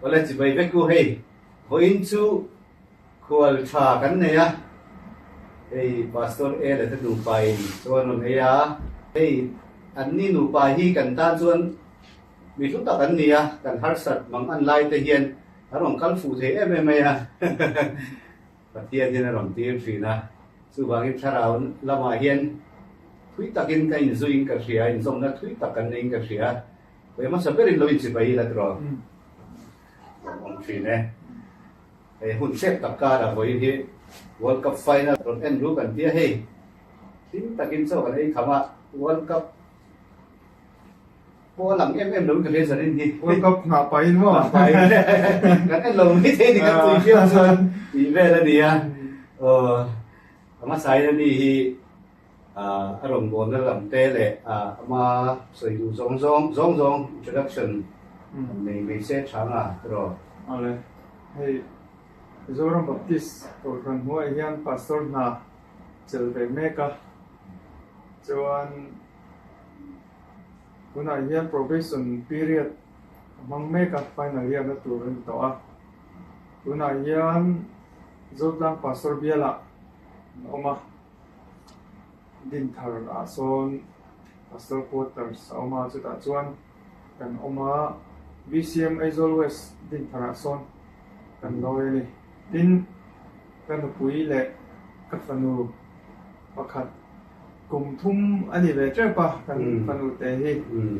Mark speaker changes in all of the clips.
Speaker 1: Awle chibai vek u hei vawiin chu khual tha kan nei a, hei Pastor E leh te nupa in chuan rawn ei a, hei an ni nupa hi kan tan chuan mi hlu tak an ni a, kan harsat mang an lai te hian an rawn kal fuh thei em em mai a, Pathian hian a rawn tir thin a, chuvangin thlarau lamah hian thui takin ka inzuiin ka hria, inzawmna thui tak kan neiin ka hria. Khawi hmasa berin lo inchibai ila tiraw? Awm thin e. Hei hun hrep tak karah vawiin hi World Cup final rawn en ru kan tia hei. Hlim takin chaw kan ei kham a, World Cup pawh a lang em em lo in ka hria zanin hi.
Speaker 2: World Cup nghah pahin maw?
Speaker 1: Nghah pahin. Kan en lo mai thei ni kan tui viau chuan tih vel a nia. Aw a hmasain ani hi A rawngbawlna lam te leh ama sawi duh zawng zawng zawng zawng introduction nei mai se tha nga tiraw?
Speaker 2: Awle, hei Mizoram Baptist Kohhran hnuaiah hian Pastor hna chelh ve mek a, chuan tunah hian probation period a hmang mek a, final year na tur a ni tawh a, tunah hian Zotlang Pastor bialah an awm a. Dinthar ah sawn Pastor Quarters a awm a, chutah chuan kan awm a, BCM Aizawl West Dinthar ah sawn kan lawi a ni. Tin, ka nupui leh ka fanu pakhat kum thum a ni ve tep a, kan fanu te hi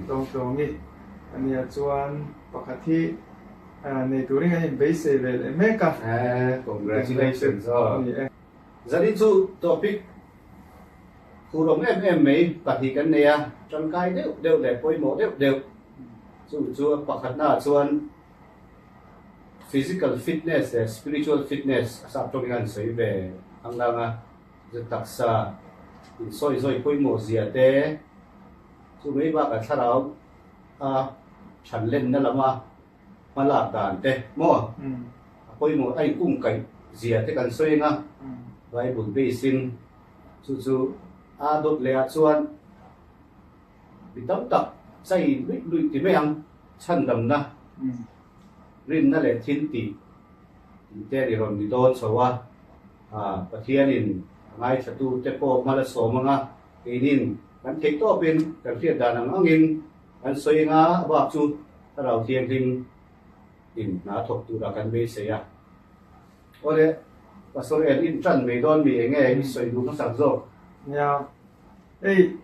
Speaker 2: tlawngtlawngi a nia chuan pakhat hi nei turin an inbeisei ve leh mek a.
Speaker 1: Congratulations aw. Ni e. Zanin chu topic khurawm em em mai pahnih kan nei a, tangkai deuh deuh leh pawimawh deuh deuh. Chu chu pakhatnaah chuan physical fitness leh spiritual fitness a sap tawngin an sawi ve ang lang a, chu taksa insawi zawi pawimawh zia te, chu mai bakah thlarau a thanlenna lama hma lak dan te maw a pawimawh a inkungkaih zia te kan sawi ang a, Bible base in chu chu a dawt leh ah chuan mi tam tak chai luih luih ti mai ang, chhandamna, rinna leh thil tih tih te ni rawn ni dawn chho a, Pathianin a ngaithla tu te pawh hma la sawm ang a, keinin kan theih tawpin kan hriat dan ang angin Kan sawi anga a bak chu Thlarau Thianghlim in hna thawk tura kan beisei a. Awle, Pastor En in tan mai dawn mi enge i sawi duh hmasak zawk?
Speaker 2: Nia, hei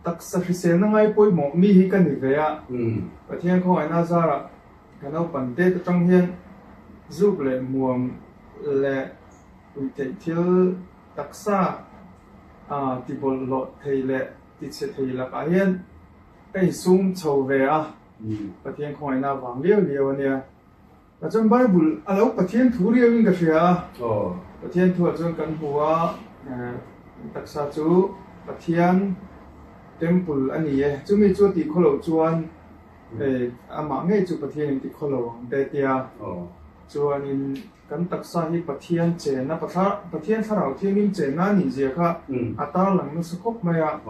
Speaker 2: taksa hriselna ngai pawimawh mi hi ka ni ve a, Pathian khawngaihna zarah ka naupan tet atang hian zuk leh muam leh puitheih thil taksa tibawlhhlawh thei leh Tichhe thei lakah hian ka insum chho ve a, Pathian khawngaihna avang liau liau a nia. Tah chuan Bible a lo Pathian thu riauin ka hria a, Pathian thuah chuan kan hmu a, taksa chu Pathian temple a ni e, chumi chu a tih khaw loh chuan amah ngei chu Pathian in ti khaw lo ang te tia chuanin Kan taksa hi Pathian chenna, Pathian Thlarau Thianghlim chenna a nih zia kha a tarlang nasa khawp mai a.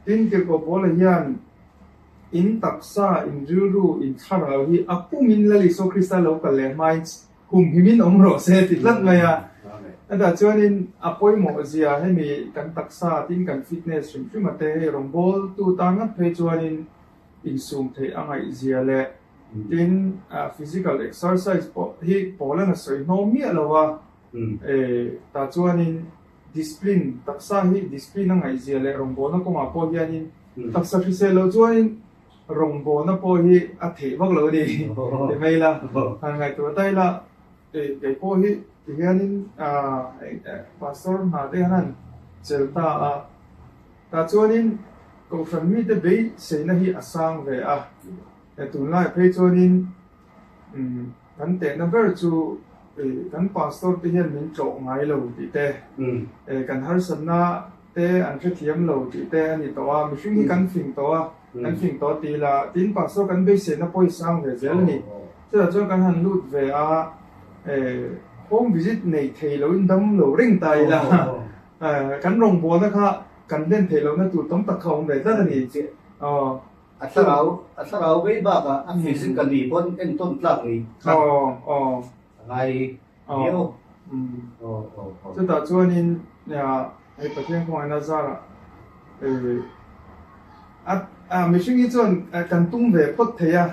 Speaker 2: Tin, Tirhkoh Paula hian in taksa, in rilru, in thlarau hi a pumin Lal Isua Krista lo kal leh hmain humhimin awm rawh se ti tlat mai a. Chutah chuanin a pawimawh zia hemi kan taksa tin kan fitness hrim hrim a te hei rawngbawltu tan ngat phei chuanin insum theih a ngaih zia leh Tin, physical exercise pawh hi Paul-a'n a sawi hnawm miah lo a, tah chuanin discipline, taksa hi discipline a ngaihzia leh rawngbawlna kawngah pawh hianin taksa hrisel loh chuanin rawngbawlna pawh hi a theih vak lo a ni ti mai ila, han ngaihtuah ta ila, kei pawh hi tihianin Pastor hna te hian han chel ta a, tah chuanin Kohhran mite beiseina hi a sang ve a. He tunlai phei chuanin kan tehna ber chu kan pastor te hian min tlawh ngai lo tih te, kan harsatna te an hrethiam lo tih te a ni tawh a, mihring hi kan fing tawh a, kan fing tawh ti ila tin pastor kan beiseina pawh hi sang ve zel a ni. Chutah chuan kan han lut ve a, home visit nei thei loin dam lo reng ta ila, kan rawngbawlna kha kan hlen theih lohna tur tam tak kha a awm ve tlat a ni.
Speaker 1: A thlarau a thlarau vei bakah a physically pawn entawn tlak ni kha a ngai viau.
Speaker 2: Chutah chuanin hei Pathian khawngaihna zarah a mihring hi chuan kan tum ve phawt thei a,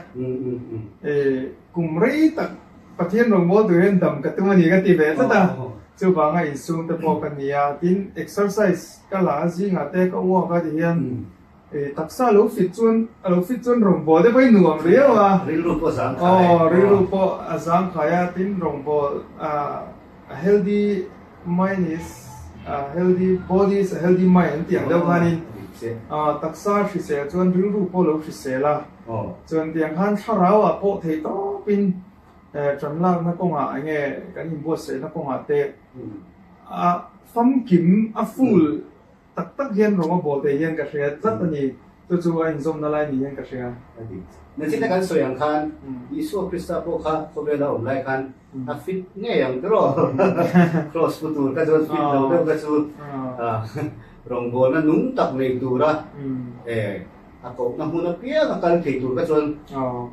Speaker 2: kum rei tak Pathian rawngbâwl tur hian dam ka tum a ni ka ti ve tlat a, chuvanga insum te pawh ka ni a, tin exercise ka la a zingah te ka uak a ti hian Taksa lo fit chuan a lo fit chuan rawngbâwl te pawh hi nuam riau a.
Speaker 1: Rilru pawh a zang khai.
Speaker 2: Aw, rilru pawh a zang khai a, tin rawngbâwl a healthy mind is a healthy body is a healthy mind an tih ang deuh khanin taksa hrisel chuan rilru pawh lo hrisel a. Chuan tiang khan thlarau ah pawh thei tawpin ṭan lakna kawngah eng nge kan inbuatsaihna kawngah te a famkim a full Tak tak hian rawng a bawl thei hian ka hria tlat a ni. Chu chu a inzawmna lai ni hian ka hria.
Speaker 1: A ti. Nachina kan sawi ang khan Isua Krista pawh kha khawvela awm lai khan a fit ngei ang tiraw? Cross pu tur kha chuan fit lo deuh kha chu rawngbawlna nung tak nei tura a kohna hmun apiang a kal thei tur kha chuan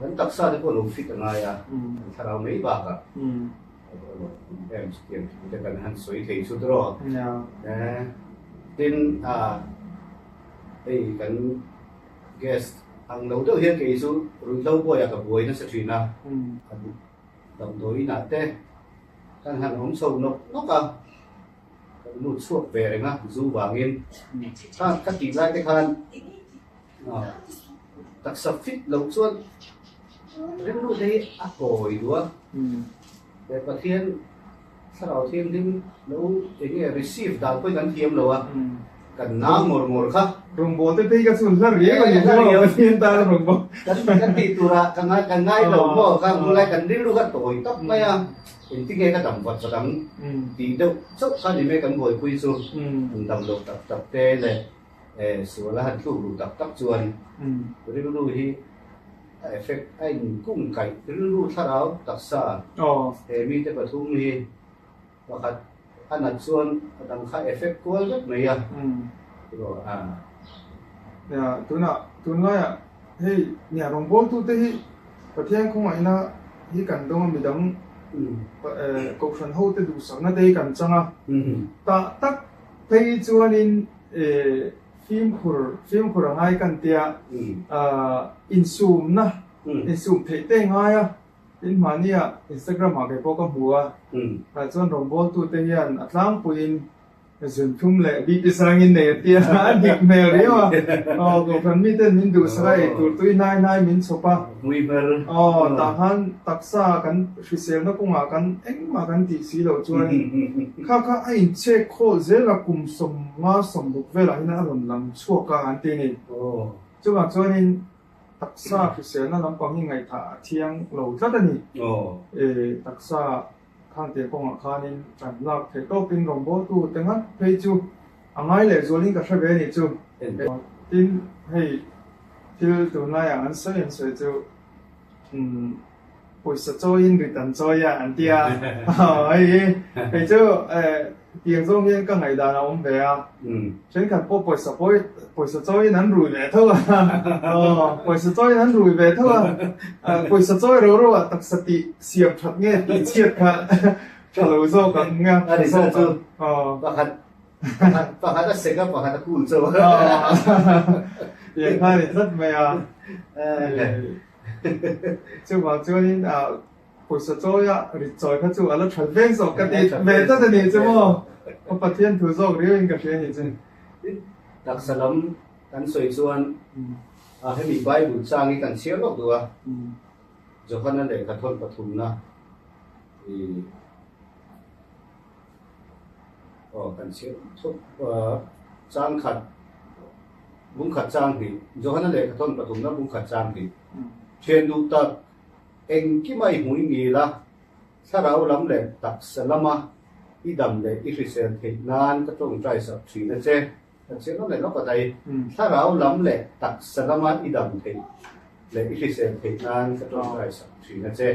Speaker 1: kan taksa te pawh lo fit a ngai a, kan thlarau mai bakah. Em chutiang thu te kan han sawi thei chu tiraw? Tin, hei kan guest ang lo deuh hian kei chu ruihhlo buaiah ka buai nasa thin a, damdawi inah te kan han awm chho nawk nawk a, kan lut chhuak ve reng a zu vangin. Ka tih lai te khan Taksa fit loh chuan rilru te hi a kawi duh a, he Pathian Thlarau Thianghlim lo eng nge receive dan pawhin kan thiam lo a, kan na ngawr ngawr kha.
Speaker 2: Rawngbâwl te phei kha chu hla riau a ni maw Pathian tan rawngbâwl.
Speaker 1: Kan tih turah ka ngai kan ngai lo maw kha hmulai kan rilru kha tawi tawp mai a, engtinge ka dam vat vat ang tih deuh chauh kha ni mai kan buaipui chu, an dam loh tak tak te leh. Sual a han tluk duh tak tak chuan rilru hi a effect a inkung kaih rilru thlarau taksa he mite pathum hi pakhat a nat chuan a dang kha effect kual vek mai a tiraw a.
Speaker 2: Nia tunah tunlaiah hei nia rawngbawltute hi Pathian khawngaihna hi kan dawng a midang kohhran hote duhsakna te hi kan chang a tah tak Phei chuanin fimkhur fimkhur a ngai kan tia insumna insum theih te ngai a tin mahnia Instagram ah kei pawh ka hmu a tah chuan rawngbawltute hian a tlangpuiin zunthum leh BP sangin nei a tia a dik hmel riau a aw kohhran miten min duhsak a eitur tui hnai hnai min chhawp a aw tah khan taksa kan hriselna kawngah kan engmah kan tih si loh chuan kha kha a inchek khawl zel a kum sawmnga sawmruk velah hian a rawn lang chhuak a an ti a ni. Chuvang chuanin taksa hriselna lampang hi ngaihthah a thiang lo tlat a ni. Taksa khangte kawngah khanin tan lak theih tawkin rawngbawltu te ngat phei chu a ngai leh zualin ka hre ve a nih chu. Tin, hei thil tunlaiah an sawi an sawi chu Umm pawisa chawiin rit an chawi a an ti a, hei hei chu tiang zawng hian ka ngaihdan a awm ve a, thenkhat pawh pawisa pawi pawisa chawiin an rui ve tho a, pawisa chawiin an rui ve tho a, pawisa chawi ro ro ah taksa tih siam that nge tih chhiat kha tha lo zawk ang nge
Speaker 1: a ni zawk chu pakhat pakhat a sek a pakhat a kul chauh a
Speaker 2: tiang kha a ni tlat mai a. Chuvang chuanin pawisa chawia rit chawi kha chu a la that veng zawk ka ti ve tlat a nih chu maw? Ka Pathian thu zawk riauin ka hria a nih chu.
Speaker 1: Taksa lam kan sawi chuan hemi Bible chang hi kan chhiar lawk duh a, Johana lehkha thawn pathumna i aw kan chhiar thawk chang khat Bungkhat chang hnih, Johana lehkha thawn pathumna bungkhat chang hnih. Thian duh tak, engkima i hmui ngil a, thlarau lam leh taksa lama i dam leh i hrisel theih nan ka tawngtai sak thin a che. Ka chiah lawk leh lawk a dai. Thlarau lam leh taksa lama i dam theih leh i hrisel theih nan ka tawngtai sak thin a che.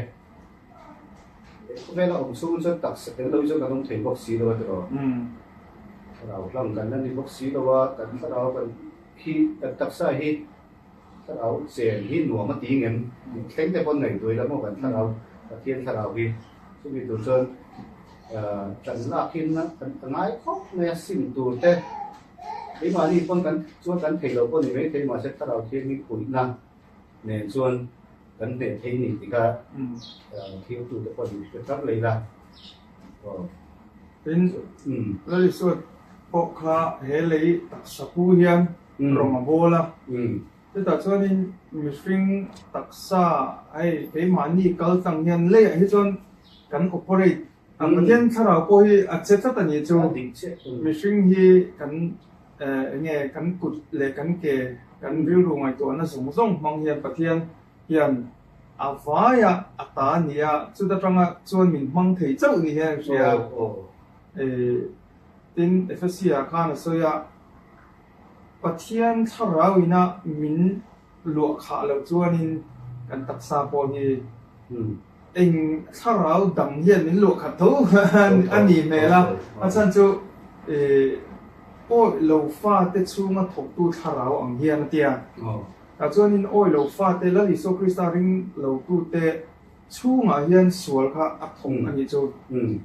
Speaker 1: Khawvela awm chhung chuan taksa tel lo hi chuan kan awm thei bawk si lo a tiraw? Thlarau hlang kan la ni bawk si lo a, kan thlarau kan hi kan taksa hi thlarau chen hi nuam a ti ngem tih thleng te pawn ngaihtuah ila maw kan thlarau Pathian thlarau hi chumi tur chuan ṭan lakin a ngai khawp mai a sim tur te keimahni pawn kan chuan kan thei lo pawh ni mai thei mahse thlarau thianghlim puihna nen chuan kan hneh thei ni tih kha thiltu te pawh in hre thar leh ila.
Speaker 2: Tin, Lalisua pawh kha he lei taksa pu hian rawng a bawl a. Chutah chuanin mihring taksa hei keimahni kal tlang hian leiah hi chuan kan operate a, Pathian thlarau pawh hi a che tlat a nih chu. Mihring hi kan eng nge kan kut leh kan ke kan rilru ngaihtuahna zawng zawng hmang hian Pathian hian a vaia a ta a ni a, chuta tanga chuan min hmang thei chauh ni hian a hria. Tin, Efesia khan a sawi a, Pathian thlarau ina min luah khah loh chuanin kan taksa pawh hi eng thlarau dang hian min luah khat tho a ni hmel a, a chhan chu awi lo fate chhunga thawktu thlarau ang hian a ti a. Tah chuanin awi lo fate Lal Isua Krista ring lotute chhungah hian sual kha a thawk a nih chu.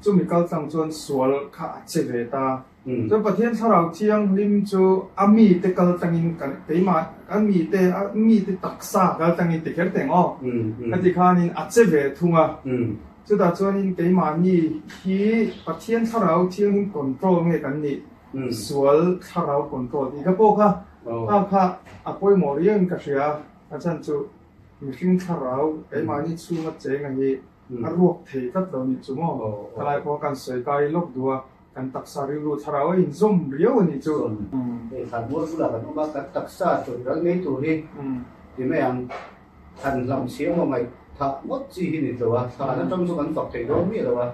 Speaker 2: Chumi kaltlang chuan sual kha a che ve ta. Chuan Pathian Thlarau Thianghlim chu a mite kaltlangin kan keimah a mite a mite taksa kaltlangin ti kher teng aw. Heti khanin a che ve thung a. Chutah chuanin keimahni hi Pathian Thlarau Thianghlim control nge kan nih? Sual thlarau control tih kha pawh kha a kha a pawimawh riau in ka hria a chhan chu mihring thlarau keimahni chhunga chenga hi a ruak thei tlat lo nih chu maw khalai pawh kan sawi kai lawk duh a kan taksa rilru thlarau a inzawm riau a nih chu.
Speaker 1: Hei thlan mual bulah kan awm a kan taksa chawlh ral mai tur hi ti mai ang thlan hlam chhiam aw ngaih thah ngawt chi hi ni tlo a thlan atang chu kan fak thei dawn miah lo a.